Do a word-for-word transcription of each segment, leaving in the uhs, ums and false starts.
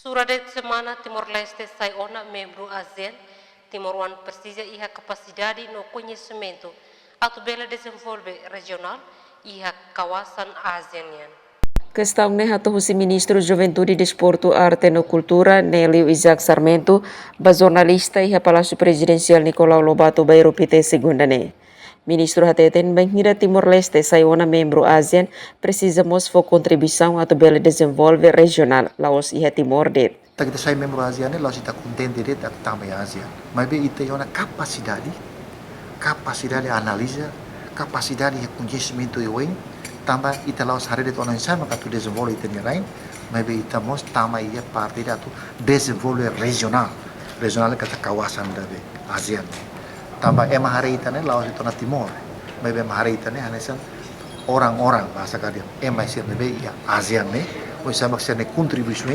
Sura de'it semana Timor-Leste sai ona membru ASEAN, timoroan presiza iha kapasidade no koñesimentu atu bele dezenvolve rejionál iha kawasan ASEAN nian. Kestaun ne'e hato'o husi Ministru Juventude, Desportu, Arte no Kultura, Nélio Isaac Sarmento, ba jornalista iha Palásiu Prezidensiál Nicolau Lobato Bairro Pité, Segunda ne'e. Ministru hateten, bainhira Timor-Leste sai ona membru ASEAN, presiza mós fó kontribuisaun atu bele dezenvolve rejionál, la'ós iha Timor de'it. Tanba ita sai membru ASEAN ne'e, la'ós ita kontente de'it atu tama iha ASEAN. Maibé ita iha ona kapasidade, kapasidade analiza, kapasidade iha koñesimentu iha oin, tanba ita la'ós haree de'it ona oinsá mak atu dezenvolve ita-nia rain, maibé ita mós tama iha parte ida atu dezenvolve rejionál. Rejionál katak kawasan ida be ASEAN. Tanba ema haree ita ne'e la'ós de'it ona Timor, maibé ema haree ita ne'e hanesan orang-orang, bahasa kadian, ema sira ne'ebé iha ASEAN ne'e, oinsá mak sira-nia kontribuisaun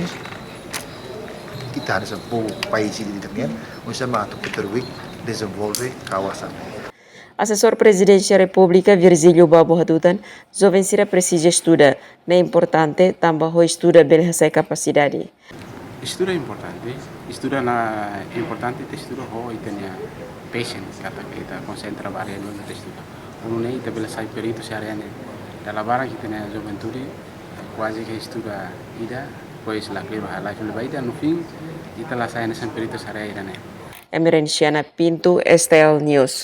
ita hanesan povu país ida-idak nian, oinsá mak atu kontribui dezenvolve kawasan ne'e. Asesór Prezidénsia Repúblika Virgílio Babo hatutan, joven sira presiza estuda, ne'e importante, tanba ho estuda bele hasa'e kapasidade. Estuda importante, estuda ne'e importante, ita estuda ho ita-nia passion, katak ita konsentra ba área ne'ebé ita estuda. Uluk ne'e ita bele sai peritu iha área ne'e. Dala barak ita-nia juventude kuaze ke estuda ida, depois la kleur halai fali ba ida, no fim ita la sai hanesan peritu iha área ida-ne'e. Emerenciana Pinto, STL News.